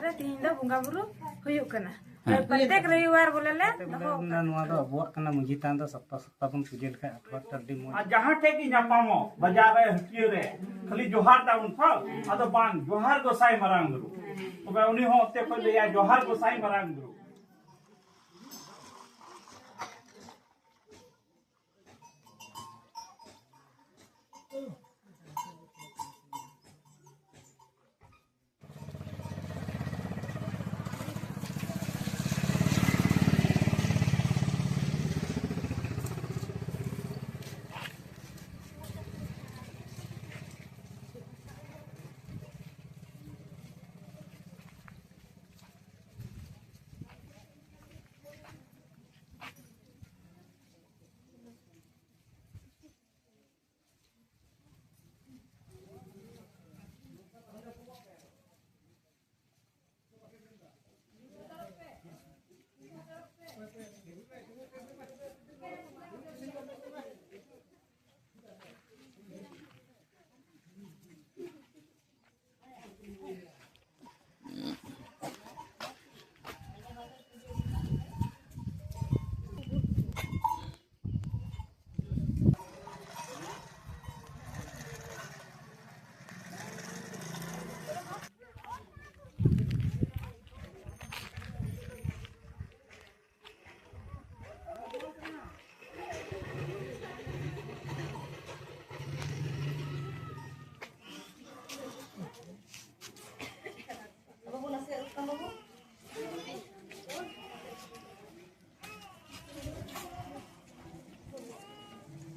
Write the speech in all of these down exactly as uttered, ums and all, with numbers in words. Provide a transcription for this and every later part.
ᱨᱮ ᱛᱤᱦᱤᱧ ᱫᱚ ᱵᱚᱸᱜᱟ ᱵᱩᱨᱩ ᱦᱩᱭᱩᱜ ᱠᱟᱱᱟ᱾ ᱦᱮᱸ᱾ ᱯᱨᱚᱛᱮᱠ ᱨᱚᱵᱤᱵᱟᱨ ᱵᱚᱞᱮ ᱞᱮ ᱫᱚᱦᱚ ᱠᱟᱜᱼᱟ᱾ ᱱᱚᱣᱟ ᱫᱚ ᱟᱵᱚᱣᱟᱜ ᱠᱟᱱᱟ, ᱢᱟᱹᱡᱷᱤ ᱛᱷᱟᱱ ᱫᱚ ᱥᱚᱯᱛᱟ ᱥᱚᱯᱛᱟ ᱵᱚᱱ ᱯᱩᱡᱟᱹ ᱞᱮᱠᱷᱟᱡ ᱟᱴᱷᱣᱟᱨ ᱴᱟ ᱟᱹᱰᱤ ᱢᱚᱡᱽ᱾ ᱟᱨ ᱡᱟᱦᱟᱸ ᱴᱷᱮᱡ ᱜᱮ ᱧᱟᱯᱟᱢᱚᱜ, ᱵᱟᱡᱟᱨ ᱨᱮ, ᱦᱟᱹᱴᱭᱟᱹ ᱨᱮ, ᱠᱷᱟᱹᱞᱤ ᱡᱚᱦᱟᱨ ᱛᱟᱵᱚᱱ ᱛᱚ, ᱟᱫᱚ ᱵᱟᱝ, ᱡᱚᱦᱟᱨ ᱜᱚᱸᱥᱟᱭ ᱢᱟᱨᱟᱝ ᱵᱩᱨᱩ᱾ ᱛᱚᱵᱮ ᱩᱱᱤ ᱦᱚᱸ ᱚᱱᱛᱮ ᱠᱷᱚᱡ ᱞᱟᱹᱭᱟ, ᱡᱚᱦᱟᱨ ᱜᱚᱸᱥᱟᱭ ᱢᱟᱨᱟᱝ ᱵᱩᱨᱩ᱾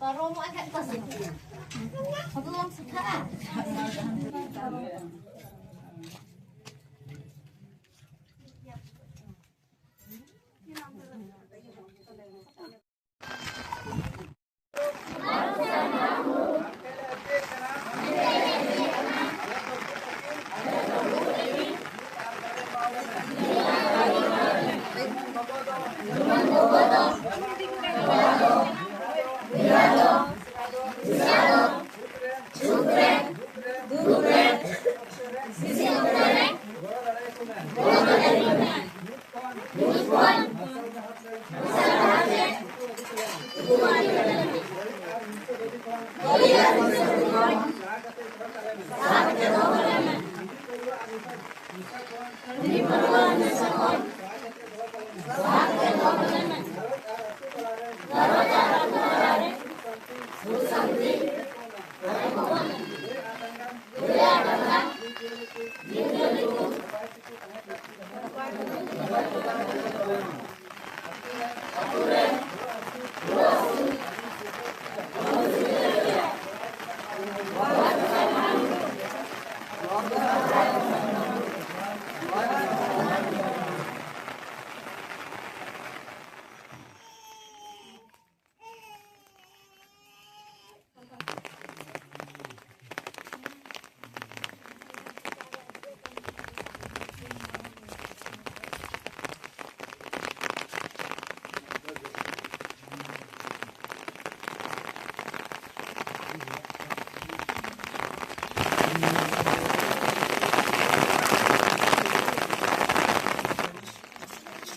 ᱯᱟᱨᱚᱢᱚᱜᱼᱟ ᱠᱷᱟᱡ ᱯᱟᱥᱮ᱾ ᱟᱫᱚ ᱵᱟᱢ ᱥᱟᱯᱷᱟᱜᱼᱟ᱾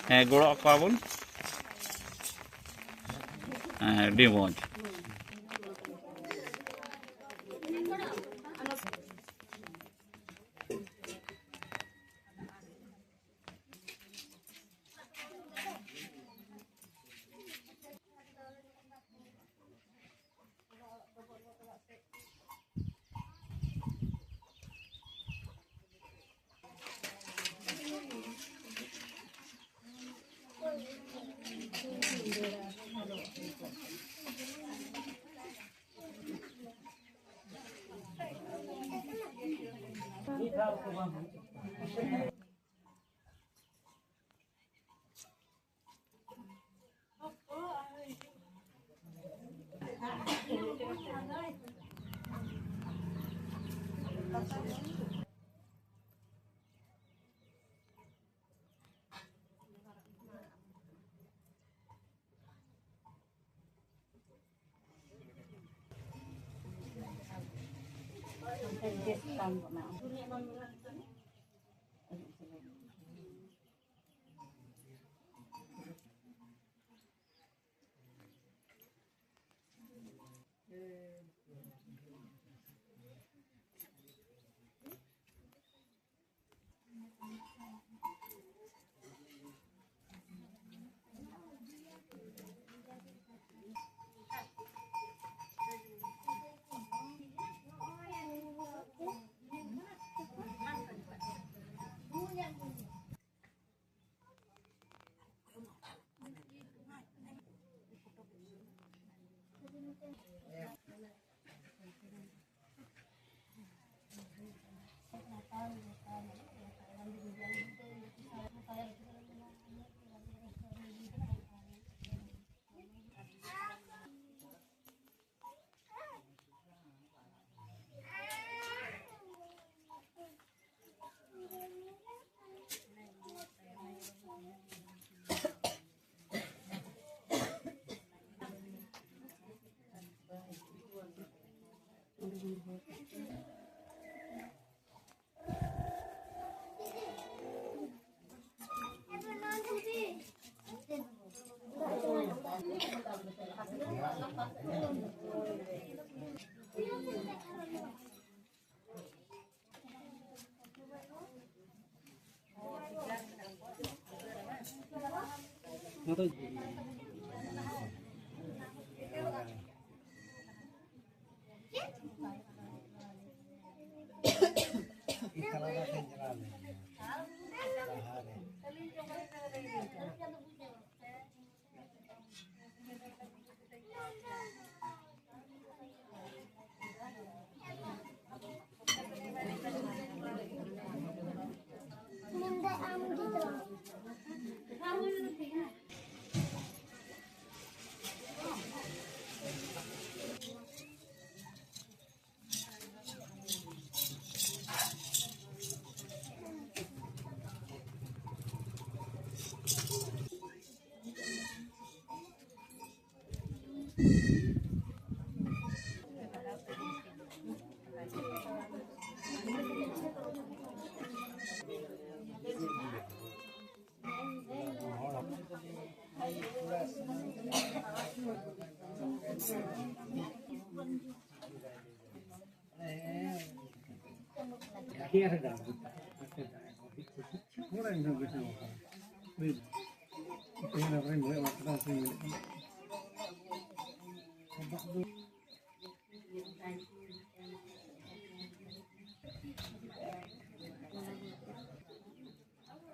ᱦᱮᱸ, ᱜᱚᱲᱚ ᱟᱠᱚᱣᱟ ᱵᱚᱱ᱾ ᱦᱮᱸ, ᱟᱹᱰᱤ ᱢᱚᱡᱽ᱾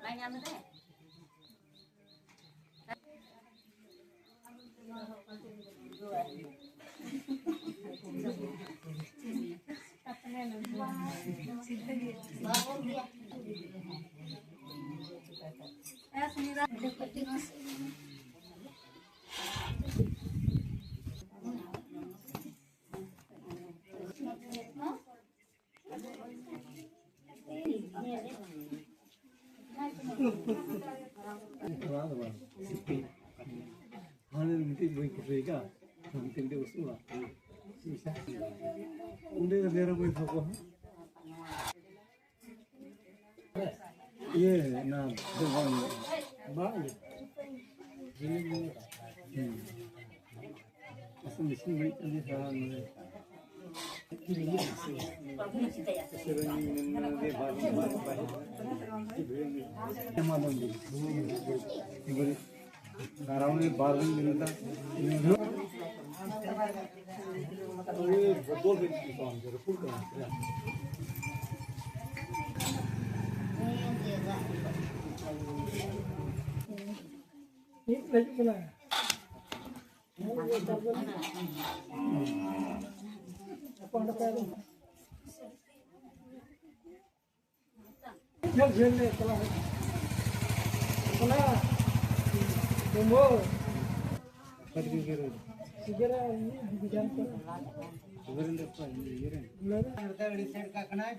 ᱵᱟᱭ ᱧᱟᱢ ᱮᱫᱟᱭ? ᱦᱟᱱᱮ ᱢᱤᱫᱴᱤᱡ ᱵᱟᱹᱧ ᱠᱩᱥᱤᱭᱟᱠᱟᱫ, ᱢᱤᱫᱴᱤᱡ, ᱢᱤᱫᱴᱤᱡ ᱩᱥᱩᱞᱟ᱾ ᱚᱸᱰᱮ ᱫᱚ ᱰᱮᱨᱟ ᱵᱟᱹᱭᱥᱟᱹᱣ ᱠᱚ ᱦᱟᱸᱜ᱾ ᱤᱭᱟᱹ, ᱚᱱᱟ ᱫᱚ ᱵᱟᱝ ᱦᱩᱭᱩᱜᱼᱟ᱾ ᱵᱟᱝ ᱦᱩᱭᱩᱜᱼᱟ᱾ ᱦᱩᱸ᱾ ᱟᱥᱚᱞ ᱢᱮᱥᱤᱱ ᱵᱟᱹᱲᱤᱡ ᱠᱟᱱ ᱜᱮᱭᱟ, ᱥᱟᱨᱟ ᱱᱚᱰᱮ᱾ ᱥᱮᱨᱮᱧ ᱢᱮᱱ ᱢᱮᱱ ᱜᱮ ᱵᱟᱝ ᱦᱩᱭᱩᱜᱼᱟ᱾ ᱮᱢᱟ ᱵᱚᱱ ᱫᱤᱱ᱾ ᱵᱟᱹᱲᱤᱡ᱾ ᱫᱟᱨᱟᱣ ᱵᱟᱨ ᱫᱤᱱ ᱞᱮᱠᱟ᱾ ᱦᱤᱡᱩᱜ ᱠᱟᱱᱟ᱾ ᱡᱷᱟᱹᱞ ᱡᱷᱟᱹᱞ ᱞᱮ ᱪᱟᱞᱟᱜ ᱦᱩᱭᱩᱜᱼᱟ᱾ ᱚᱱᱟ ᱰᱩᱢᱵᱩ᱾ ᱥᱤᱜᱟᱹᱨᱟ ᱩᱱᱤ ᱵᱤᱡᱟᱱ ᱠᱚ᱾ ᱥᱤᱜᱟᱹᱨᱟ ᱫᱚ ᱚᱠᱚᱭ? ᱤᱭᱟᱹ ᱨᱮᱱ? ᱱᱚᱰᱮ ᱟᱹᱰᱤ ᱥᱮᱫ ᱠᱟᱜ ᱠᱟᱱᱟᱭ᱾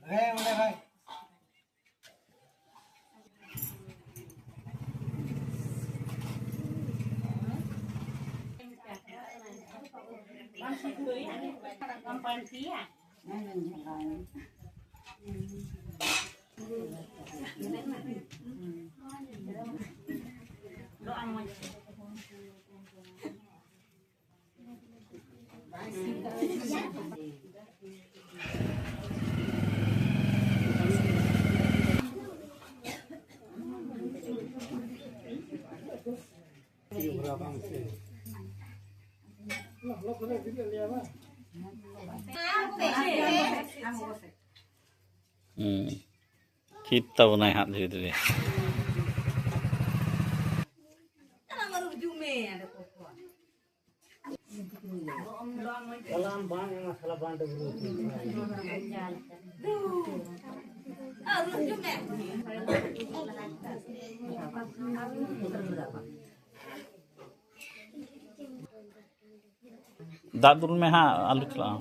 ᱦᱮᱸ, ᱚᱸᱰᱮ ᱵᱷᱟᱭ᱾ ᱵᱟᱢ ᱯᱟᱱᱛᱤᱭᱟ? ᱦᱩᱸ᱾ ᱪᱮᱫ ᱛᱟᱵᱚᱱᱟᱭ ᱦᱟᱸᱜ ᱫᱷᱤᱨᱮ ᱫᱷᱤᱨᱮ᱾ ᱫᱟᱜ ᱫᱩᱞ ᱢᱮ ᱦᱟᱸᱜ, ᱟᱞᱩ ᱪᱟᱞᱟᱜᱼᱟ᱾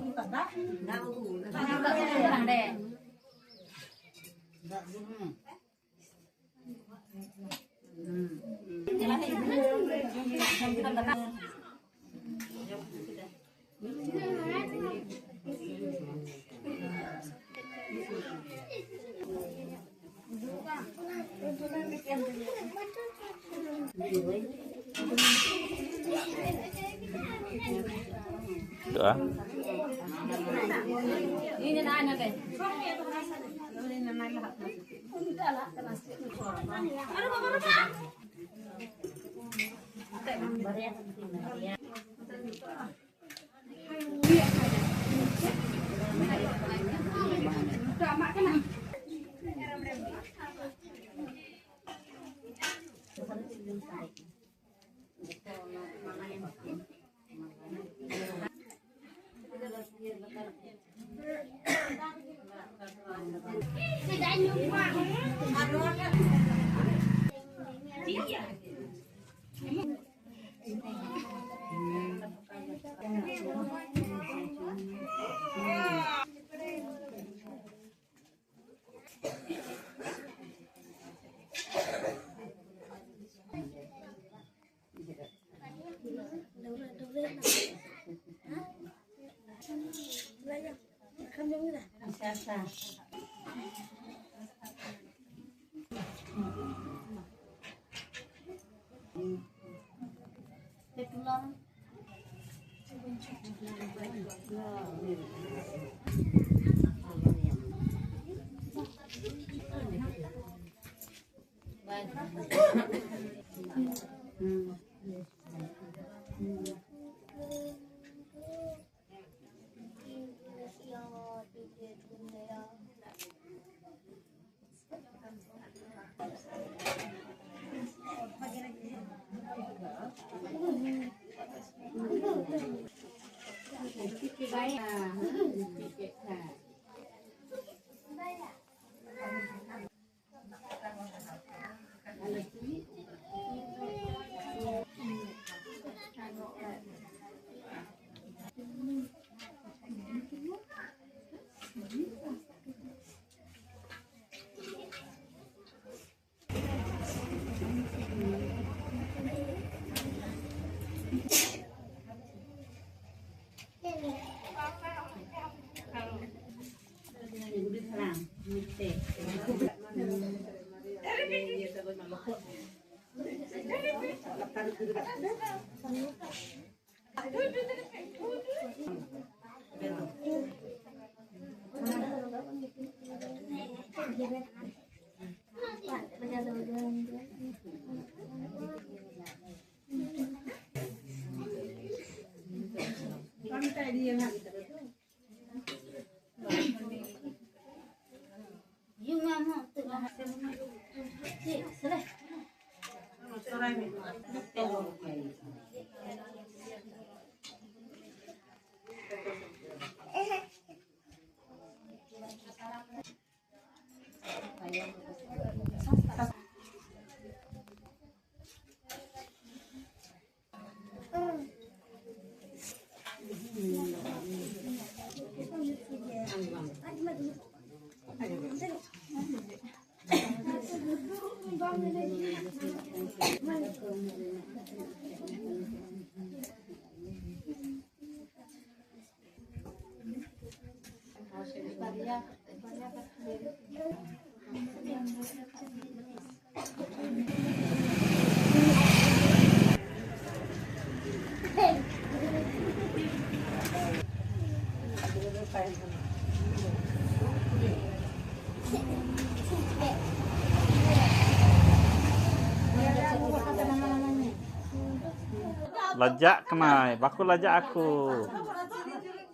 ᱞᱟᱡᱟᱜ ᱠᱟᱱᱟᱭ, ᱵᱟᱠᱚ ᱞᱟᱡᱟᱜ ᱟᱠᱚ᱾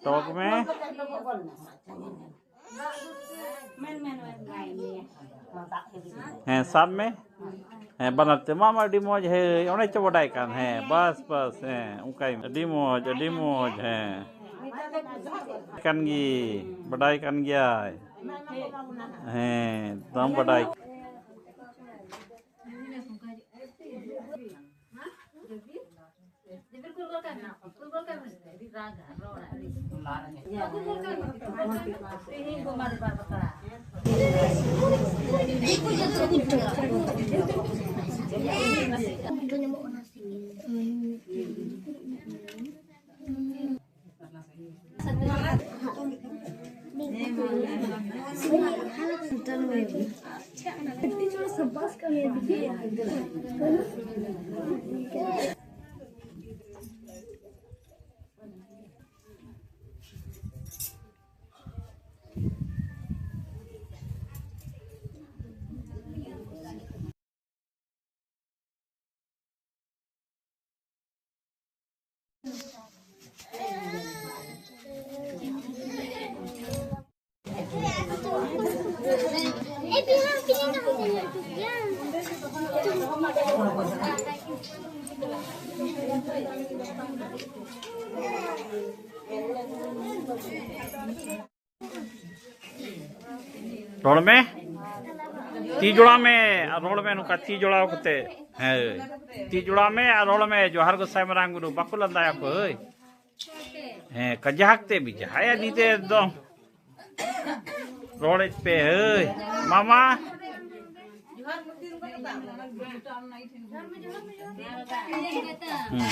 ᱛᱚᱠ ᱢᱮ᱾ ᱦᱮᱸ, ᱥᱟᱵ ᱢᱮ᱾ ᱦᱮᱸ, ᱵᱟᱱᱟᱨ ᱛᱮ᱾ ᱢᱟ, ᱢᱟ, ᱟᱹᱰᱤ ᱢᱚᱡᱽ᱾ ᱦᱮᱸ, ᱚᱱᱮ ᱪᱚ ᱵᱟᱰᱟᱭ ᱠᱟᱱ᱾ ᱦᱮᱸ, ᱵᱟᱥ, ᱵᱟᱥ᱾ ᱦᱮᱸ, ᱚᱱᱠᱟᱭ ᱢᱮ᱾ ᱟᱹᱰᱤ ᱢᱚᱡᱽ, ᱟᱹᱰᱤ ᱢᱚᱡᱽ᱾ ᱦᱮᱸ, ᱠᱟᱱ ᱜᱮ, ᱵᱟᱰᱟᱭ ᱠᱟᱱ ᱜᱮᱭᱟᱭ᱾ ᱦᱮᱸ, ᱮᱠᱫᱚᱢ ᱵᱟᱰᱟᱭ᱾ ᱨᱚᱲ ᱢᱮ᱾ ᱛᱤ ᱡᱚᱲᱟᱣ ᱢᱮ ᱟᱨ ᱨᱚᱲ ᱢᱮ ᱱᱚᱝᱠᱟ ᱛᱤ ᱡᱚᱲᱟᱣ ᱠᱟᱛᱮ᱾ ᱦᱮᱸ᱾ ᱛᱤ ᱡᱚᱲᱟᱣ ᱢᱮ ᱟᱨ ᱨᱚᱲ ᱢᱮ, "ᱡᱚᱦᱟᱨ ᱜᱚᱸᱥᱟᱭ ᱢᱟᱨᱟᱝ ᱵᱩᱨᱩ", ᱵᱟᱠᱚ ᱞᱟᱸᱫᱟᱭᱟ ᱠᱚ, ᱦᱳᱭ᱾ ᱦᱮᱸ, ᱠᱟᱡᱟᱠ ᱛᱮ ᱵᱤᱡᱟᱦᱟᱭᱟ ᱱᱤᱛᱮ ᱮᱠᱫᱚᱢ᱾ ᱨᱚᱲᱮᱫ ᱯᱮ, ᱦᱳᱭ᱾ ᱢᱟᱢᱟ᱾ ᱦᱩᱸ᱾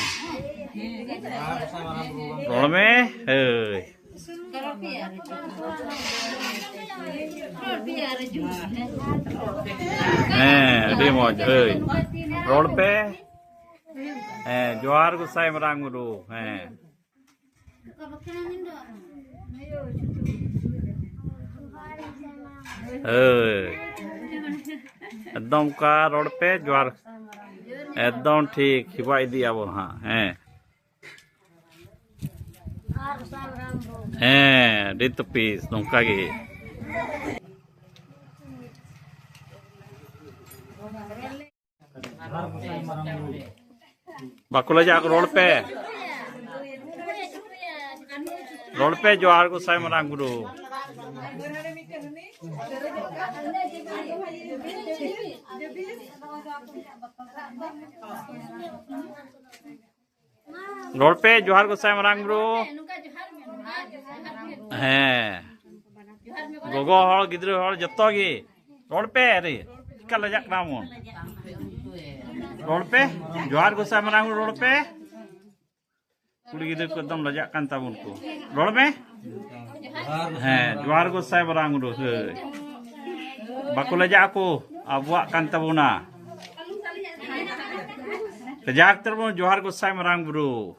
ᱨᱚᱲ ᱢᱮ, ᱦᱳᱭ᱾ ᱦᱮᱸ, ᱟᱹᱰᱤ ᱢᱚᱡᱽ, ᱦᱳᱭ᱾ ᱨᱚᱲ ᱯᱮ᱾ ᱦᱮᱸ, ᱡᱚᱦᱟᱨ ᱜᱚᱸᱥᱟᱭ ᱢᱟᱨᱟᱝ ᱵᱩᱨᱩ, ᱦᱮᱸ᱾ ᱦᱳᱭ᱾ ᱮᱠᱫᱚᱢ ᱚᱱᱠᱟ ᱨᱚᱲ ᱯᱮ, ᱡᱚᱦᱟᱨ᱾ ᱮᱠᱫᱚᱢ ᱴᱷᱤᱠ, ᱦᱮᱣᱟ ᱤᱫᱤᱜ ᱟᱵᱚᱱ ᱦᱟᱸᱜ, ᱦᱮᱸ᱾ ᱦᱮᱸ, ᱟᱹᱰᱤ ᱛᱟᱹᱯᱤᱥ, ᱱᱚᱝᱠᱟ ᱜᱮ᱾ ᱵᱟᱠᱚ ᱞᱟᱡᱟᱜ, ᱨᱚᱲ ᱯᱮ᱾ ᱨᱚᱲ ᱯᱮ, ᱡᱚᱦᱟᱨ ᱜᱚᱸᱥᱟᱭ ᱢᱟᱨᱟᱝ ᱵᱩᱨᱩ᱾ ᱨᱚᱲ ᱯᱮ, ᱡᱚᱦᱟᱨ ᱜᱚᱸᱥᱟᱭ ᱢᱟᱨᱟᱝ ᱵᱩᱨᱩ᱾ ᱦᱮᱸ, ᱜᱚᱜᱚ ᱦᱚᱲ, ᱜᱤᱫᱽᱨᱟᱹ ᱦᱚᱲ, ᱡᱚᱛᱚ ᱜᱮ᱾ ᱨᱚᱲ ᱯᱮ, ᱟᱨᱮ, ᱪᱤᱠᱟ ᱞᱟᱡᱟᱜ ᱠᱟᱱᱟ ᱵᱚᱱ? ᱨᱚᱲ ᱯᱮ, ᱡᱚᱦᱟᱨ ᱜᱚᱸᱥᱟᱭ ᱢᱟᱨᱟᱝ ᱵᱩᱨᱩ, ᱨᱚᱲ ᱯᱮ᱾ ᱠᱩᱲᱤ ᱜᱤᱫᱽᱨᱟᱹ ᱠᱚ ᱮᱠᱫᱚᱢ ᱞᱟᱡᱟᱜ ᱠᱟᱱ ᱛᱟᱵᱚᱱ ᱠᱚ᱾ ᱨᱚᱲ ᱢᱮ᱾ ᱦᱮᱸ, ᱡᱚᱦᱟᱨ ᱜᱚᱸᱥᱟᱭ ᱢᱟᱨᱟᱝ ᱵᱩᱨᱩ, ᱦᱳᱭ᱾ ᱵᱟᱠᱚ ᱞᱟᱡᱟᱜ ᱟᱠᱚ, ᱟᱵᱚᱣᱟᱜ ᱠᱟᱱ ᱛᱟᱵᱚᱱᱟ᱾ ᱠᱟᱡᱟᱠ ᱛᱮᱵᱚᱱ ᱡᱚᱦᱟᱨ ᱜᱚᱸᱥᱟᱭ ᱢᱟᱨᱟᱝ ᱵᱩᱨᱩ᱾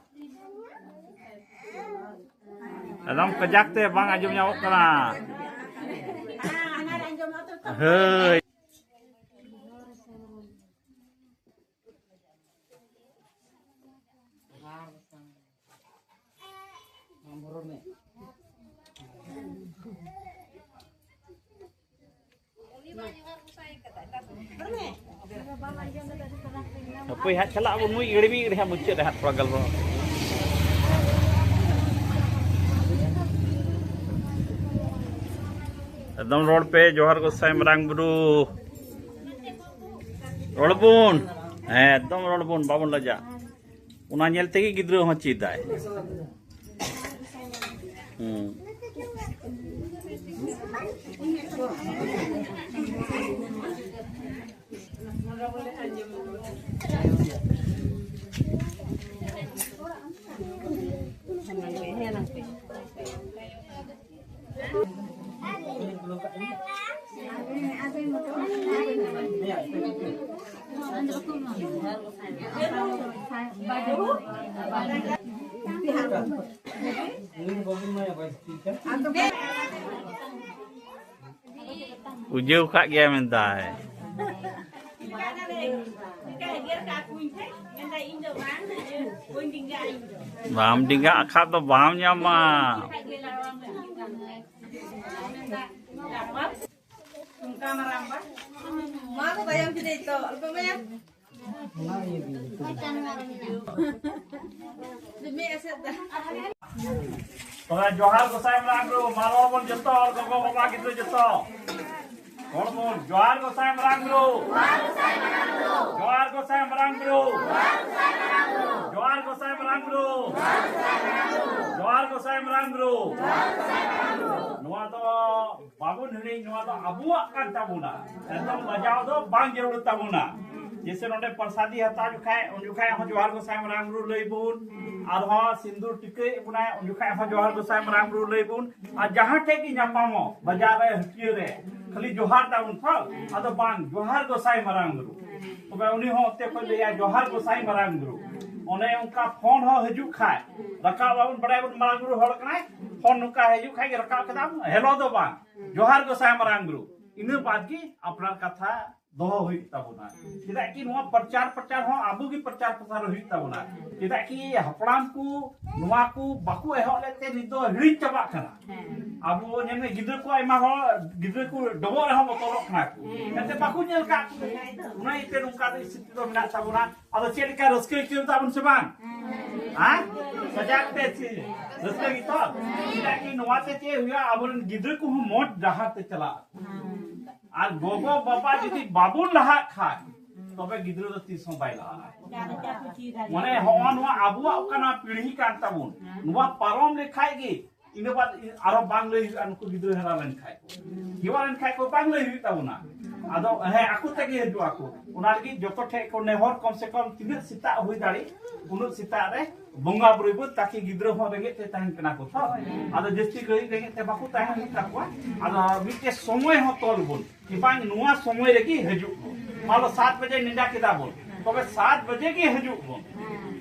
ᱮᱠᱫᱚᱢ ᱠᱟᱡᱟᱠ ᱛᱮ ᱵᱟᱝ ᱟᱸᱡᱚᱢ ᱧᱟᱢᱚᱜ ᱠᱟᱱᱟ᱾ ᱦᱳᱭ᱾ ᱦᱟᱹᱯᱟᱹᱭ ᱦᱟᱸᱜ ᱪᱟᱞᱟᱜ ᱟᱵᱚᱱ ᱢᱤᱫ ᱜᱷᱟᱹᱲᱤ, ᱢᱤᱫ ᱜᱷᱟᱹᱲᱤ ᱦᱟᱸᱜ ᱢᱩᱪᱟᱹᱫ ᱨᱮ ᱦᱟᱸᱜ ᱛᱷᱚᱲᱟ ᱜᱟᱞᱢᱟᱨᱟᱣ᱾ ᱮᱠᱫᱚᱢ ᱨᱚᱲ ᱯᱮ, ᱡᱚᱦᱟᱨ ᱜᱚᱸᱥᱟᱭ ᱢᱟᱨᱟᱝ ᱵᱩᱨᱩ᱾ ᱨᱚᱲ ᱵᱚᱱ, ᱦᱮᱸ, ᱮᱠᱫᱚᱢ ᱨᱚᱲ ᱵᱚᱱ, ᱵᱟᱵᱚᱱ ᱞᱟᱡᱟᱜ᱾ ᱚᱱᱟ ᱧᱮᱞ ᱛᱮᱜᱮ ᱜᱤᱫᱽᱨᱟᱹ ᱦᱚᱸ ᱪᱮᱫᱟᱭ᱾ ᱦᱩᱸ᱾ ᱩᱡᱟᱹᱣ ᱠᱟᱜ ᱜᱮᱭᱟ ᱢᱮᱱᱫᱟᱭ᱾ ᱵᱟᱢ ᱰᱮᱸᱜᱟᱜ ᱠᱷᱟᱡ ᱫᱚ ᱵᱟᱢ ᱧᱟᱢᱟ᱾ ᱢᱟ ᱫᱚ ᱛᱟᱭᱚᱢ ᱛᱮ ᱫᱮᱡ ᱛᱚ, ᱟᱞᱚᱯᱮ ᱮᱢᱟᱭᱟ᱾ ᱛᱚᱵᱮ ᱡᱚᱦᱟᱨ ᱜᱚᱸᱥᱟᱭ ᱢᱟᱨᱟᱝ ᱵᱩᱨᱩ, ᱢᱟ ᱨᱚᱲ ᱵᱚᱱ ᱡᱚᱛᱚ ᱦᱚᱲ, ᱜᱚᱜᱚ ᱵᱟᱵᱟ ᱜᱤᱫᱽᱨᱟᱹ ᱡᱚᱛᱚ᱾ ᱦᱚᱲ ᱵᱚᱱ ᱡᱚᱦᱟᱨ ᱜᱚᱸᱥᱟᱭ ᱢᱟᱨᱟᱝ ᱵᱩᱨᱩ᱾ ᱡᱚᱦᱟᱨ ᱜᱚᱸᱥᱟᱭ ᱢᱟᱨᱟᱝ ᱵᱩᱨᱩ᱾ ᱡᱚᱦᱟᱨ ᱜᱚᱸᱥᱟᱭ ᱢᱟᱨᱟᱝ ᱵᱩᱨᱩ᱾ ᱡᱚᱦᱟᱨ ᱜᱚᱸᱥᱟᱭ ᱢᱟᱨᱟᱝ ᱵᱩᱨᱩ᱾ ᱱᱚᱣᱟ ᱫᱚ ᱵᱟᱵᱚᱱ ᱦᱤᱲᱤᱧ, ᱱᱚᱣᱟ ᱫᱚ ᱟᱵᱚᱣᱟᱜ ᱠᱟᱱ ᱛᱟᱵᱚᱱᱟ᱾ ᱮᱠᱫᱚᱢ ᱞᱟᱡᱟᱣ ᱫᱚ ᱵᱟᱝ ᱡᱟᱹᱨᱩᱲ ᱛᱟᱵᱚᱱᱟ᱾ ᱡᱮᱭᱥᱮ ᱱᱚᱰᱮ ᱯᱨᱚᱥᱟᱫᱤ ᱦᱟᱛᱟᱣ ᱡᱚᱠᱷᱟᱡ, ᱩᱱ ᱡᱚᱠᱷᱟᱡ ᱦᱚᱸ ᱡᱚᱦᱟᱨ ᱜᱚᱸᱥᱟᱭ ᱢᱟᱨᱟᱝ ᱵᱩᱨᱩ ᱞᱟᱹᱭ ᱵᱚᱱ, ᱟᱨᱦᱚᱸ ᱥᱤᱸᱫᱩᱨ ᱴᱤᱠᱟᱹᱭᱮᱫ ᱵᱚᱱᱟᱭ, ᱩᱱ ᱡᱚᱠᱷᱟᱡ ᱦᱚᱸ ᱡᱚᱦᱟᱨ ᱜᱚᱸᱥᱟᱭ ᱢᱟᱨᱟᱝ ᱵᱩᱨᱩ ᱞᱟᱹᱭ ᱵᱚᱱ, ᱟᱨ ᱡᱟᱦᱟᱸ ᱴᱷᱮᱡ ᱜᱮ ᱧᱟᱯᱟᱢᱚᱜ, ᱵᱟᱡᱟᱨ ᱨᱮ, ᱦᱟᱹᱴᱭᱟᱹ ᱨᱮ, ᱠᱷᱟᱹᱞᱤ ᱡᱚᱦᱟᱨ ᱛᱟᱵᱚᱱ ᱛᱚ, ᱟᱫᱚ ᱵᱟᱝ, ᱡᱚᱦᱟᱨ ᱜᱚᱸᱥᱟᱭ ᱢᱟᱨᱟᱝ ᱵᱩᱨᱩ᱾ ᱛᱚᱵᱮ ᱩᱱᱤ ᱦᱚᱸ ᱚᱱᱛᱮ ᱠᱷᱚᱡ ᱞᱟᱹᱭᱟ, "ᱡᱚᱦᱟᱨ ᱜᱚᱸᱥᱟᱭ ᱢᱟᱨᱟᱝ ᱵᱩᱨᱩ᱾" ᱚᱱᱮ ᱚᱱᱠᱟ ᱯᱷᱳᱱ ᱦᱚᱸ ᱦᱤᱡᱩᱜ ᱠᱷᱟᱡ, ᱨᱟᱠᱟᱵ ᱟᱵᱚᱱ, ᱵᱟᱲᱟᱭ ᱟᱵᱚᱱ ᱢᱟᱨᱟᱝ ᱵᱩᱨᱩ ᱦᱚᱲ ᱠᱟᱱᱟᱭ, ᱯᱷᱳᱱ ᱱᱚᱝᱠᱟ ᱦᱤᱡᱩᱜ ᱠᱷᱟᱡ ᱜᱮ ᱨᱟᱠᱟᱵ ᱠᱮᱫᱟᱢ, "ᱦᱮᱞᱳ" ᱫᱚ ᱵᱟᱝ, "ᱡᱚᱦᱟᱨ ᱜᱚᱸᱥᱟᱭ ᱢᱟᱨᱟᱝ ᱵᱩᱨᱩ", ᱤᱱᱟᱹ ᱵᱟᱫ ᱜᱮ ᱟᱯᱱᱟᱨ ᱠᱟᱛᱷᱟ ᱫᱚᱦᱚ ᱦᱩᱭᱩᱜ ᱛᱟᱵᱚᱱᱟ᱾ ᱪᱮᱫᱟᱜ ᱠᱤ ᱱᱚᱣᱟ ᱯᱨᱚᱪᱟᱨ ᱯᱨᱚᱪᱟᱨ ᱦᱚᱸ ᱟᱵᱚ ᱜᱮ ᱯᱨᱚᱪᱟᱨ ᱯᱨᱚᱪᱟᱨ ᱦᱩᱭᱩᱜ ᱛᱟᱵᱚᱱᱟ᱾ ᱪᱮᱫᱟᱜ ᱠᱤ ᱦᱟᱯᱲᱟᱢ ᱠᱚ ᱱᱚᱣᱟ ᱠᱚ ᱵᱟᱠᱚ ᱮᱦᱚᱵ ᱞᱮᱫ ᱛᱮ ᱱᱤᱛ ᱫᱚ ᱦᱤᱲᱤᱧ ᱪᱟᱵᱟᱜ ᱠᱟᱱᱟ᱾ ᱦᱮᱸ᱾ ᱟᱵᱚ ᱧᱮᱞ ᱢᱮ, ᱜᱤᱫᱽᱨᱟᱹ ᱠᱚ ᱟᱭᱢᱟ ᱦᱚᱲ, ᱜᱤᱫᱽᱨᱟᱹ ᱠᱚ ᱰᱚᱵᱚᱜ ᱨᱮᱦᱚᱸ ᱵᱚᱛᱚᱨᱚᱜ ᱠᱟᱱᱟ ᱠᱚ᱾ ᱦᱮᱸ᱾ ᱮᱱᱛᱮ ᱵᱟᱠᱚ ᱧᱮᱞ ᱠᱟᱜ ᱠᱚ᱾ ᱚᱱᱟ ᱤᱭᱟᱹᱛᱮ ᱱᱚᱝᱠᱟ ᱫᱚ ᱥᱛᱷᱤᱛᱤ ᱫᱚ ᱢᱮᱱᱟᱜ ᱛᱟᱵᱚᱱᱟ᱾ ᱟᱫᱚ ᱪᱮᱫ ᱞᱮᱠᱟ ᱨᱟᱹᱥᱠᱟᱹ ᱟᱹᱭᱠᱟᱹᱣ ᱛᱟᱵᱚᱱ ᱥᱮ ᱵᱟᱝ? ᱦᱮᱸ? ᱥᱟᱡᱟᱣ ᱛᱮ ᱪᱮᱫ? ᱨᱟᱹᱥᱠᱟᱹ ᱜᱮᱛᱚ? ᱪᱮᱫᱟᱜ ᱠᱤ ᱱᱚᱣᱟ ᱛᱮ ᱪᱮᱫ ᱦᱩᱭᱩᱜᱼᱟ? ᱟᱵᱚᱨᱮᱱ ᱜᱤᱫᱽᱨᱟᱹ ᱠᱚᱦᱚᱸ ᱢᱚᱡᱽ ᱰᱟᱦᱟᱨ ᱛᱮ ᱪᱟᱞᱟᱜ᱾ ᱟᱨ ᱜᱚᱜᱚ ᱵᱟᱵᱟ ᱡᱩᱫᱤ ᱵᱟᱵᱚᱱ ᱞᱟᱦᱟᱜ ᱠᱷᱟᱡ, ᱛᱚᱵᱮ ᱜᱤᱫᱽᱨᱟᱹ ᱫᱚ ᱛᱤᱥ ᱦᱚᱸ ᱵᱟᱭ ᱞᱟᱦᱟᱜᱼᱟ᱾ ᱢᱟᱱᱮ ᱦᱚᱸᱜᱼᱚ ᱱᱚᱣᱟ ᱟᱵᱚᱣᱟᱜ ᱚᱠᱟᱱᱟᱜ ᱯᱤᱲᱦᱤ ᱠᱟᱱ ᱛᱟᱵᱚᱱ, ᱱᱚᱣᱟ ᱯᱟᱨᱚᱢ ᱞᱮᱠᱷᱟᱡ ᱜᱮ, ᱤᱱᱟᱹ ᱵᱟᱫ ᱟᱨᱚ ᱵᱟᱝ ᱞᱟᱹᱭ ᱦᱩᱭᱩᱜᱼᱟ, ᱱᱩᱠᱩ ᱜᱤᱫᱽᱨᱟᱹ ᱦᱟᱨᱟ ᱞᱮᱱᱠᱷᱟᱡ ᱠᱚ, ᱦᱮᱣᱟ ᱞᱮᱱᱠᱷᱟᱡ ᱠᱚ, ᱵᱟᱝ ᱞᱟᱹᱭ ᱦᱩᱭᱩᱜ ᱛᱟᱵᱚᱱᱟ᱾ ᱟᱫᱚ ᱦᱮᱸ, ᱟᱠᱚ ᱛᱮᱜᱮ ᱦᱤᱡᱩᱜ ᱟᱠᱚ᱾ ᱚᱱᱟ ᱞᱟᱹᱜᱤᱫ ᱡᱚᱛᱚ ᱴᱷᱮᱡ ᱠᱚ ᱱᱮᱦᱚᱨ, ᱠᱚᱢ ᱥᱮ ᱠᱚᱢ ᱛᱤᱱᱟᱹᱜ ᱥᱮᱛᱟᱜ ᱦᱩᱭ ᱫᱟᱲᱮ, ᱩᱱᱟᱹᱜ ᱥᱮᱛᱟᱜ ᱨᱮ ᱵᱚᱸᱜᱟ ᱵᱩᱨᱩᱭ ᱵᱚᱱ, ᱛᱟᱠᱤ ᱜᱤᱫᱽᱨᱟᱹ ᱦᱚᱸ ᱨᱮᱸᱜᱮᱡ ᱛᱮ ᱛᱟᱦᱮᱱ ᱠᱟᱱᱟ ᱠᱚ ᱛᱚ᱾ ᱟᱫᱚ ᱡᱟᱹᱥᱛᱤ ᱜᱷᱟᱹᱲᱤᱡ ᱨᱮᱸᱜᱮᱡ ᱛᱮ ᱵᱟᱠᱚ ᱛᱟᱦᱮᱱ ᱦᱩᱭᱩᱜ ᱛᱟᱠᱚᱣᱟ᱾ ᱟᱫᱚ ᱢᱤᱫᱴᱮᱡ ᱥᱚᱢᱚᱭ ᱦᱚᱸ ᱛᱚᱞ ᱵᱚᱱ, ᱠᱤ ᱵᱟᱝ, ᱱᱚᱣᱟ ᱥᱚᱢᱚᱭ ᱨᱮᱜᱮ ᱦᱤᱡᱩᱜ ᱵᱚᱱ᱾ ᱢᱟᱱ ᱞᱚ ᱥᱟᱛ ᱵᱟᱡᱮ ᱱᱮᱰᱟ ᱠᱮᱫᱟ ᱵᱚᱱ, ᱛᱚᱵᱮ ᱥᱟᱛ ᱵᱟᱡᱮ ᱜᱮ ᱦᱤᱡᱩᱜ ᱵᱚᱱ᱾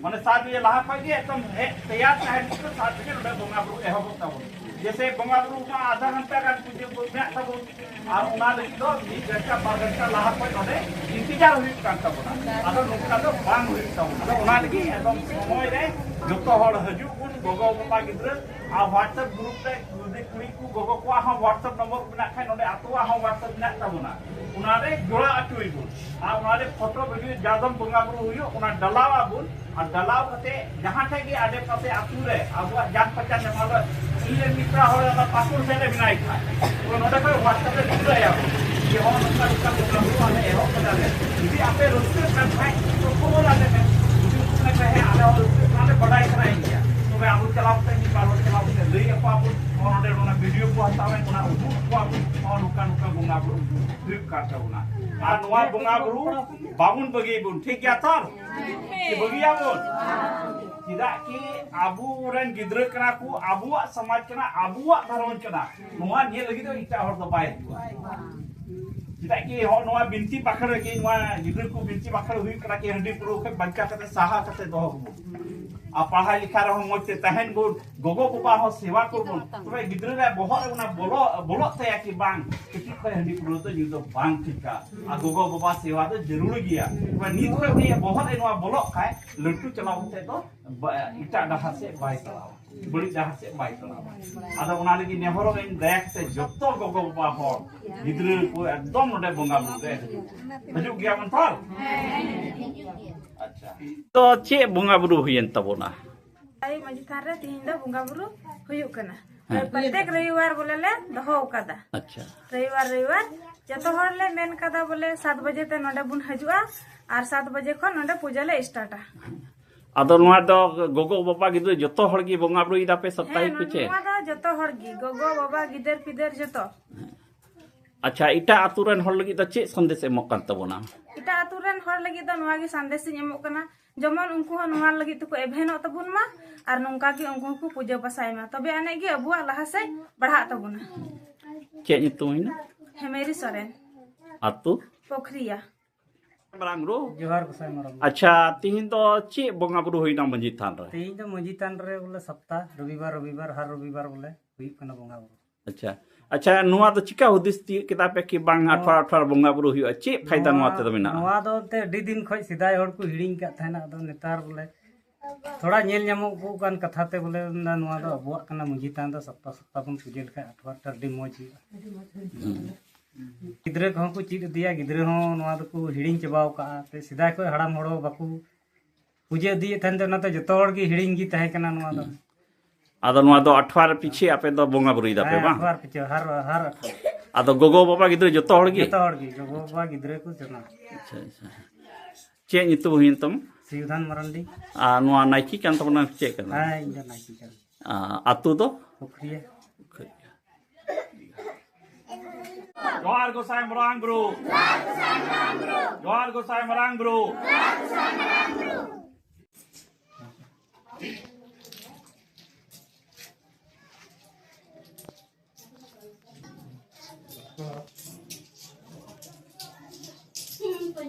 ᱢᱟᱱᱮ ᱥᱟᱛ ᱵᱟᱡᱮ ᱞᱟᱦᱟ ᱠᱷᱚᱡ ᱜᱮ ᱮᱠᱫᱚᱢ ᱦᱮᱡ ᱛᱮᱭᱟᱨ ᱛᱟᱦᱮᱱ ᱠᱟᱛᱮ ᱥᱟᱛ ᱵᱟᱡᱮ ᱱᱚᱰᱮ ᱵᱚᱸᱜᱟ ᱵᱩᱨᱩ ᱮᱦᱚᱵᱚᱜ ᱛᱟᱵᱚᱱ᱾ ᱡᱮᱥᱮ ᱵᱚᱸᱜᱟ ᱵᱩᱨᱩ ᱢᱟ ᱟᱫᱷᱟ ᱜᱷᱚᱱᱴᱟ ᱜᱟᱱ ᱯᱩᱡᱟᱹ ᱢᱮᱱᱟᱜ ᱛᱟᱵᱚᱱ, ᱟᱨ ᱚᱱᱟ ᱞᱟᱹᱜᱤᱫ ᱫᱚ ᱢᱤᱫ ᱜᱷᱚᱱᱴᱟ ᱵᱟᱨ ᱜᱷᱚᱱᱴᱟ ᱞᱟᱦᱟ ᱠᱷᱚᱡ ᱱᱚᱰᱮ ᱤᱱᱛᱮᱡᱟᱨ ᱦᱩᱭᱩᱜ ᱠᱟᱱ ᱛᱟᱵᱚᱱᱟ᱾ ᱟᱫᱚ ᱱᱚᱝᱠᱟ ᱫᱚ ᱵᱟᱝ ᱦᱩᱭᱩᱜ ᱛᱟᱵᱚᱱᱟ᱾ ᱟᱫᱚ ᱚᱱᱟ ᱞᱟᱹᱜᱤᱫ ᱮᱠᱫᱚᱢ ᱥᱚᱢᱚᱭ ᱨᱮ ᱡᱚᱛᱚ ᱦᱚᱲ ᱦᱤᱡᱩᱜ ᱵᱚᱱ, ᱜᱚᱜᱚ ᱵᱟᱵᱟ ᱜᱤᱫᱽᱨᱟᱹ, ᱟᱨ WhatsApp group ᱨᱮ ᱡᱩᱫᱤ ᱠᱩᱲᱤ ᱠᱚ ᱜᱚᱜᱚ ᱠᱚᱣᱟᱜ ᱦᱚᱸ WhatsApp ᱱᱚᱢᱵᱚᱨ ᱢᱮᱱᱟᱜ ᱠᱷᱟᱱ, ᱱᱚᱰᱮ ᱟᱛᱳᱣᱟᱜ ᱦᱚᱸ WhatsApp ᱢᱮᱱᱟᱜ ᱛᱟᱵᱚᱱᱟ, ᱚᱱᱟ ᱨᱮ ᱡᱚᱲᱟᱣ ᱦᱚᱪᱚᱭ ᱵᱚᱱ᱾ ᱟᱨ ᱚᱱᱟ ᱨᱮ ᱯᱷᱳᱴᱳ ᱵᱷᱤᱰᱤᱭᱳ ᱡᱟᱫᱚᱢ ᱵᱚᱸᱜᱟ ᱵᱩᱨᱩ ᱦᱩᱭᱩᱜ, ᱚᱱᱟ ᱰᱟᱞᱟᱣ ᱟᱵᱚᱱ᱾ ᱟᱨ ᱰᱟᱞᱟᱣ ᱠᱟᱛᱮ ᱡᱟᱦᱟᱸ ᱴᱷᱮᱡ ᱜᱮ ᱟᱰᱮ ᱯᱟᱥᱮ ᱟᱹᱛᱩ ᱨᱮ ᱟᱵᱚᱣᱟᱜ ᱡᱟᱱ ᱯᱟᱪᱟᱱ ᱧᱟᱢᱟ, ᱤᱧ ᱨᱮᱱ ᱢᱤᱫ ᱯᱮᱲᱟ ᱦᱚᱲ ᱚᱱᱟ ᱯᱟᱹᱠᱩᱲ ᱥᱮᱫ ᱨᱮ ᱢᱮᱱᱟᱭ ᱠᱷᱟᱡ, ᱛᱚ ᱱᱚᱰᱮ ᱠᱷᱚᱡ WhatsApp ᱨᱮ ᱴᱷᱤᱠᱟᱹᱭᱟ ᱵᱚᱱ ᱡᱮ ᱦᱚᱸ ᱱᱚᱝᱠᱟ ᱱᱚᱝᱠᱟ ᱵᱚᱸᱜᱟ ᱵᱩᱨᱩ ᱟᱞᱮ ᱮᱦᱚᱵ ᱠᱟᱫᱟ ᱞᱮ᱾ ᱡᱩᱫᱤ ᱟᱯᱮ ᱨᱟᱹᱥᱠᱟᱹᱜ ᱠᱟᱱ ᱠᱷᱟᱡ ᱛᱚ ᱠᱷᱚᱵᱚᱨ ᱟᱞᱮ ᱯᱮ᱾ ᱡᱩᱫᱤ ᱩᱱᱠᱩ ᱢᱮᱱ ᱠᱷᱟᱡ ᱦᱮᱸ ᱟᱞᱮ ᱦᱚᱸ ᱨᱟᱹᱥᱠᱟᱹᱜ ᱠᱟᱱᱟ ᱞᱮ, ᱵᱟᱰᱟᱭ ᱥᱟᱱᱟᱭᱮᱫ ᱞᱮᱭᱟ, ᱛᱚ ᱟᱵᱚ ᱪᱟᱞᱟᱣ ᱠᱟᱛᱮ, ᱢᱤᱫ ᱵᱟᱨ ᱦᱚᱲ ᱪᱟᱞᱟᱣ ᱠᱟᱛᱮ ᱞᱟᱹᱭ ᱟᱠᱚᱣᱟ ᱵᱚᱱ, ᱱᱚᱣᱟ ᱱᱚᱰᱮ ᱱᱚᱣᱟ ᱵᱷᱤᱰᱤᱭᱳ ᱠᱚ ᱦᱟᱛᱟᱣ ᱮᱫ ᱵᱚᱱᱟ, ᱩᱫᱩᱜ ᱟᱠᱚᱣᱟ ᱵᱚᱱ, ᱱᱚᱣᱟ ᱱᱚᱝᱠᱟ ᱱᱚᱝᱠᱟ ᱵᱚᱸᱜᱟ ᱵᱩᱨᱩ ᱦᱩᱭᱩᱜ ᱠᱟᱱ ᱛᱟᱵᱚᱱᱟ᱾ ᱟᱨ ᱱᱚᱣᱟ ᱵᱚᱸᱜᱟ ᱵᱩᱨᱩ ᱵᱟᱵᱚᱱ ᱵᱟᱹᱜᱤᱭᱟᱵᱚᱱ, ᱴᱷᱤᱠ ᱜᱮᱭᱟ ᱛᱚ? ᱪᱮ ᱵᱟᱹᱜᱤᱭᱟᱵᱚᱱ? ᱪᱮᱫᱟᱜ ᱠᱤ ᱟᱵᱚ ᱨᱮᱱ ᱜᱤᱫᱽᱨᱟᱹ ᱠᱟᱱᱟ ᱠᱚ, ᱟᱵᱚᱣᱟᱜ ᱥᱚᱢᱟᱡᱽ ᱠᱟᱱᱟ, ᱟᱵᱚᱣᱟᱜ ᱜᱷᱟᱨᱚᱸᱡᱽ ᱠᱟᱱᱟ, ᱱᱚᱣᱟ ᱧᱮᱞ ᱞᱟᱹᱜᱤᱫ ᱫᱚ ᱮᱴᱟᱜ ᱦᱚᱲ ᱫᱚ ᱵᱟᱭ ᱦᱤᱡᱩᱜᱼᱟ᱾ ᱪᱮᱫᱟᱜ ᱠᱤ ᱦᱚᱸ ᱱᱚᱣᱟ ᱵᱤᱱᱛᱤ ᱵᱟᱠᱷᱮᱲ ᱨᱮᱜᱮ, ᱱᱚᱣᱟ ᱜᱤᱫᱽᱨᱟᱹ ᱠᱚ ᱵᱤᱱᱛᱤ ᱵᱟᱠᱷᱮᱲ ᱦᱩᱭᱩᱜ ᱠᱟᱱᱟ ᱠᱤ ᱦᱟᱺᱰᱤ ᱯᱟᱹᱣᱨᱟᱹ ᱠᱷᱚᱱ ᱵᱟᱧᱪᱟᱣ ᱠᱟᱛᱮ, ᱥᱟᱦᱟ ᱠᱟᱛᱮ ᱫᱚᱦᱚ ᱠᱚᱵᱚᱱ᱾ ᱟᱨ ᱯᱟᱲᱦᱟᱣ ᱞᱮᱠᱷᱟ ᱨᱮᱦᱚᱸ ᱢᱚᱡᱽ ᱛᱮ ᱛᱟᱦᱮᱱ ᱵᱚᱱ, ᱜᱚᱜᱚ ᱵᱟᱵᱟ ᱦᱚᱸ ᱥᱮᱵᱟ ᱠᱚᱵᱚᱱ᱾ ᱛᱚᱵᱮ ᱜᱤᱫᱽᱨᱟᱹ ᱨᱮ ᱵᱚᱦᱚᱜ ᱨᱮ ᱚᱱᱟ ᱵᱚᱞᱚ-, ᱵᱚᱞᱚᱜ ᱛᱟᱭᱟ ᱠᱤ ᱵᱟᱝ, ᱠᱟᱹᱴᱤᱡ ᱠᱷᱚᱱ ᱦᱟᱺᱰᱤ ᱯᱟᱹᱣᱨᱟᱹ ᱫᱚ ᱧᱩ ᱫᱚ ᱵᱟᱝ ᱴᱷᱤᱠᱟ᱾ ᱟᱨ ᱜᱚᱜᱚ ᱵᱟᱵᱟ ᱥᱮᱵᱟ ᱫᱚ ᱡᱟᱹᱨᱩᱲ ᱜᱮᱭᱟ᱾ ᱛᱚᱵᱮ ᱱᱤᱛ ᱠᱷᱚᱱ ᱩᱱᱤᱭᱟᱜ ᱵᱚᱦᱚᱜ ᱨᱮ ᱱᱚᱣᱟ ᱵᱚᱞᱚᱜ ᱠᱷᱟᱡ, ᱞᱟᱹᱴᱩ ᱪᱟᱞᱟᱣ ᱠᱟᱛᱮ ᱫᱚ ᱵᱟ-, ᱮᱴᱟᱜ ᱰᱟᱦᱟᱨ ᱥᱮᱫ ᱵᱟᱭ ᱪᱟᱞᱟᱣᱟ, ᱵᱟᱹᱲᱤᱡ ᱰᱟᱦᱟᱨ ᱥᱮᱫ ᱵᱟᱭ ᱪᱟᱞᱟᱣᱟ᱾ ᱟᱫᱚ ᱚᱱᱟ ᱞᱟᱹᱜᱤᱫ ᱱᱮᱦᱚᱨᱚᱜ ᱟᱹᱧ, ᱫᱟᱭᱟ ᱠᱟᱛᱮ ᱡᱚᱛᱚ ᱜᱚᱜᱚ ᱵᱟᱵᱟ ᱦᱚᱲ, ᱜᱤᱫᱽᱨᱟᱹ ᱠᱚ ᱮᱠᱫᱚᱢ ᱱᱚᱰᱮ ᱵᱚᱸᱜᱟ ᱵᱩᱨᱩ ᱨᱮ ᱦᱤᱡᱩᱜ ᱜᱮᱭᱟ ᱵᱚᱱ ᱛᱚ? ᱟᱪᱪᱷᱟ, ᱛᱚ ᱪᱮᱫ ᱵᱚᱸᱜᱟ ᱵᱩᱨᱩ ᱦᱩᱭᱮᱱ ᱛᱟᱵᱚᱱᱟ? ᱟᱭᱳ ᱢᱟᱹᱡᱷᱤ ᱛᱷᱟᱱ ᱨᱮ ᱛᱤᱦᱤᱧ ᱫᱚ ᱵᱚᱸᱜᱟ ᱵᱩᱨᱩ ᱦᱩᱭᱩᱜ ᱠᱟᱱᱟ᱾ ᱦᱮᱸ᱾ ᱯᱨᱚᱛᱮᱠ ᱨᱚᱵᱤᱵᱟᱨ ᱵᱚᱞᱮ ᱞᱮ ᱫᱚᱦᱚ ᱟᱠᱟᱫᱟ᱾ ᱟᱪᱪᱷᱟ᱾ ᱨᱚᱵᱤᱵᱟᱨ, ᱨᱚᱵᱤᱵᱟᱨ ᱡᱚᱛᱚ ᱦᱚᱲ ᱞᱮ ᱢᱮᱱ ᱠᱟᱫᱟ ᱵᱚᱞᱮ ᱥᱟᱛ ᱵᱟᱡᱮ ᱛᱮ ᱱᱚᱰᱮ ᱵᱚᱱ ᱦᱤᱡᱩᱜᱼᱟ ᱟᱨ ᱥᱟᱛ ᱵᱟᱡᱮ ᱠᱷᱚᱱ ᱱᱚᱰᱮ ᱯᱩᱡᱟᱹ ᱞᱮ ᱥᱴᱟᱨᱴᱟ᱾ ᱟᱫᱚ ᱱᱚᱣᱟ ᱫᱚ ᱜᱚᱜᱚ ᱵᱟᱵᱟ ᱜᱤᱫᱽᱨᱟᱹ ᱡᱚᱛᱚ ᱦᱚᱲ ᱜᱮ ᱵᱚᱸᱜᱟ ᱵᱩᱨᱩᱭ ᱫᱟᱯᱮ ᱥᱟᱯᱛᱟᱦᱤᱠ ᱦᱮᱸ, ᱯᱤᱪᱷᱮ? ᱱᱚᱣᱟ ᱫᱚ ᱡᱚᱛᱚ ᱦᱚᱲ ᱜᱮ, ᱜᱚᱜᱚ ᱵᱟᱵᱟ ᱜᱤᱫᱟᱹᱨ ᱯᱤᱫᱟᱹᱨ ᱡᱚᱛᱚ᱾ ᱟᱪᱪᱷᱟ, ᱮᱴᱟᱜ ᱟᱛᱳ ᱨᱮᱱ ᱦᱚᱲ ᱞᱟᱹᱜᱤᱫ ᱫᱚ ᱪᱮᱫ ᱥᱟᱸᱫᱮᱥ ᱮᱢᱚᱜ ᱠᱟᱱ ᱛᱟᱵᱚᱱᱟ? ᱮᱴᱟᱜ ᱟᱛᱳ ᱨᱮᱱ ᱦᱚᱲ ᱞᱟᱹᱜᱤᱫ ᱫᱚ ᱱᱚᱣᱟ ᱜᱮ ᱥᱟᱸᱫᱮᱥ ᱤᱧ ᱮᱢᱚᱜ ᱠᱟᱱᱟ, ᱡᱮᱢᱚᱱ ᱩᱱᱠᱩ ᱦᱚᱸ ᱱᱚᱣᱟ ᱞᱟᱹᱜᱤᱫ ᱛᱮᱠᱚ ᱮᱵᱷᱮᱱᱚᱜ ᱛᱟᱵᱚᱱ ᱢᱟ ᱟᱨ ᱱᱚᱝᱠᱟ ᱜᱮ ᱩᱱᱠᱩ ᱦᱚᱸᱠᱚ ᱯᱩᱡᱟᱹ ᱯᱟᱥᱟᱭ ᱢᱟ, ᱛᱚᱵᱮ ᱟᱹᱱᱤᱡ ᱜᱮ ᱟᱵᱚᱣᱟᱜ ᱞᱟᱦᱟ ᱥᱮᱫ ᱵᱟᱲᱦᱟᱜ ᱛᱟᱵᱚᱱᱟ᱾ ᱪᱮᱫ ᱧᱩᱛᱩᱢ ᱦᱩᱭᱱᱟ? ᱦᱮᱢᱮᱨᱤ ᱥᱚᱨᱮᱱ᱾ ᱟᱛᱳ? ᱯᱩᱠᱷᱨᱤᱭᱟ᱾ ᱢᱟᱨᱟᱝ ᱵᱩᱨᱩ᱾ ᱡᱚᱦᱟᱨ ᱜᱚᱸᱥᱟᱭ ᱢᱟᱨᱟᱝ ᱵᱩᱨᱩ᱾ ᱟᱪᱪᱷᱟ, ᱛᱤᱦᱤᱧ ᱫᱚ ᱪᱮᱫ ᱵᱚᱸᱜᱟ ᱵᱩᱨᱩ ᱦᱩᱭᱱᱟ ᱢᱟᱹᱡᱷᱤ ᱛᱷᱟᱱ ᱨᱮ? ᱛᱤᱦᱤᱧ ᱫᱚ ᱢᱟᱹᱡᱷᱤ ᱛᱷᱟᱱ ᱨᱮ ᱵᱚᱞᱮ ᱥᱚᱯᱛᱟ ᱨᱚᱵᱤᱵᱟᱨ, ᱨᱚᱵᱤᱵᱟᱨ, ᱦᱟᱨ ᱨᱚᱵᱤᱵᱟᱨ ᱵᱚᱞᱮ ᱦᱩᱭᱩᱜ ᱠᱟᱱᱟ ᱵᱚᱸᱜᱟ ᱵᱩᱨᱩ᱾ ᱟᱪᱪᱷᱟ, ᱟᱪᱪᱷᱟ, ᱱᱚᱣᱟ ᱫᱚ ᱪᱤᱠᱟ ᱦᱩᱫᱤᱥ ᱛᱤᱭᱳᱜ ᱠᱮᱫᱟ ᱯᱮ ᱠᱤ ᱵᱟᱝ ᱱᱚᱣᱟ ᱟᱴᱷᱣᱟᱨ ᱟᱴᱷᱣᱟᱨ ᱵᱚᱸᱜᱟ ᱵᱩᱨᱩ ᱦᱩᱭᱩᱜᱼᱟ? ᱪᱮᱫ ᱯᱷᱟᱭᱫᱟ ᱱᱚᱣᱟ ᱛᱮᱫᱚ ᱢᱮᱱᱟᱜᱼᱟ? ᱱᱚᱣᱟ ᱫᱚ ᱮᱱᱛᱮ ᱟᱹᱰᱤ ᱫᱤᱱ ᱠᱷᱚᱱ ᱥᱮᱫᱟᱭ ᱦᱚᱲ ᱠᱚ ᱦᱤᱲᱤᱧ ᱠᱟᱫ ᱛᱟᱦᱮᱱᱟ, ᱟᱫᱚ ᱱᱮᱛᱟᱨ ᱵᱚᱞᱮ ᱛᱷᱚᱲᱟ ᱧᱮᱞ ᱧᱟᱢᱚᱜ ᱠᱟᱱ ᱠᱟᱛᱷᱟ ᱛᱮ ᱵᱚᱞᱮ ᱢᱮᱱᱫᱟ ᱱᱚᱣᱟ ᱫᱚ ᱟᱵᱚᱣᱟᱜ ᱠᱟᱱᱟ, ᱢᱟᱹᱡᱷᱤ ᱛᱷᱟᱱ ᱫᱚ ᱥᱚᱯᱛᱟ ᱥᱚᱯᱛᱟ ᱵᱚᱱ ᱯᱩᱡᱟᱹ ᱞᱮᱠᱷᱟᱱ ᱟᱴᱷᱣᱟᱨ ᱟᱹᱰᱤ ᱢᱚᱡᱽ ᱦᱩᱭᱩᱜᱼᱟ᱾ ᱦᱩᱸ᱾ ᱜᱤᱫᱽᱨᱟᱹ ᱠᱚᱦᱚᱸ ᱠᱚ ᱪᱮᱫ ᱤᱫᱤᱭᱟ, ᱜᱤᱫᱽᱨᱟᱹ ᱦᱚᱸ ᱱᱚᱣᱟ ᱫᱚᱠᱚ ᱦᱤᱲᱤᱧ ᱪᱟᱵᱟᱣ ᱠᱟᱜᱼᱟ᱾ ᱛᱮ ᱥᱮᱫᱟᱭ ᱠᱷᱚᱱ ᱦᱟᱲᱟᱢ ᱦᱚᱲ ᱦᱚᱸ ᱵᱟᱠᱚ ᱯᱩᱡᱟᱹ ᱤᱫᱤᱭᱮᱫ ᱛᱟᱦᱮᱱ ᱛᱮ ᱚᱱᱟᱛᱮ ᱡᱚᱛᱚ ᱦᱚᱲ ᱜᱮ ᱦᱤᱲᱤᱧ ᱜᱮ ᱛᱟᱦᱮᱸ ᱠᱟᱱᱟ ᱱᱚᱣᱟ ᱫᱚ᱾ ᱦᱩᱸ᱾ ᱟᱫᱚ ᱱᱚᱣᱟ ᱫᱚ ᱟᱴᱷᱣᱟᱨ ᱯᱤᱪᱷᱤ ᱟᱯᱮ ᱫᱚ ᱵᱚᱸᱜᱟ ᱵᱩᱨᱩᱭ ᱫᱟᱯᱮ ᱦᱮᱸ, ᱵᱟᱝ? ᱟᱴᱷᱣᱟᱨ ᱯᱤᱪᱷᱤ, ᱦᱟᱨ, ᱦᱟᱨ ᱟᱴᱷᱣᱟᱨ᱾ ᱟᱫᱚ ᱜᱚᱜᱚ ᱵᱟᱵᱟ ᱜᱤᱫᱽᱨᱟᱹ ᱡᱚᱛᱚ ᱦᱚᱲ ᱜᱮ? ᱡᱚᱛᱚ ᱦᱚᱲ ᱜᱮ, ᱜᱚᱜᱚ ᱵᱟᱵᱟ ᱜᱤᱫᱽᱨᱟᱹ ᱠᱚ ᱥᱟᱱᱟᱢ᱾ ᱟᱪᱪᱷᱟ, ᱟᱪᱪᱷᱟ᱾ ᱪᱮᱫ ᱧᱩᱛᱩᱢ ᱦᱩᱭᱮᱱ ᱛᱟᱢᱟ? ᱥᱤᱣᱫᱷᱟᱱ ᱢᱟᱨᱟᱱᱰᱤ᱾ ᱟᱨ ᱱᱚᱣᱟ ᱱᱟᱭᱠᱮ ᱠᱟᱱ ᱛᱟᱵᱚᱱᱟ ᱪᱮᱫ ᱠᱟᱱᱟ? ᱦᱮᱸ, ᱤᱧ ᱫᱚ ᱱᱟᱭᱠᱮ ᱠᱟᱱᱟ᱾ ᱟᱨ ᱟᱹᱛᱩ ᱫᱚ? ᱯᱩᱠᱷᱨᱤᱭᱟᱹ᱾ ᱡᱚᱦᱟᱨ ᱜᱚᱸᱥᱟᱭ ᱢᱟᱨᱟᱝ ᱵᱩᱨᱩ᱾ ᱡᱚᱦᱟᱨ ᱜᱚᱸᱥᱟᱭ ᱢᱟᱨᱟᱝ ᱵᱩᱨᱩ᱾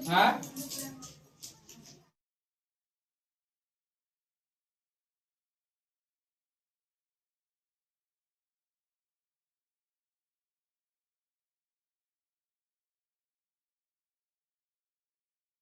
ᱦᱮᱸ?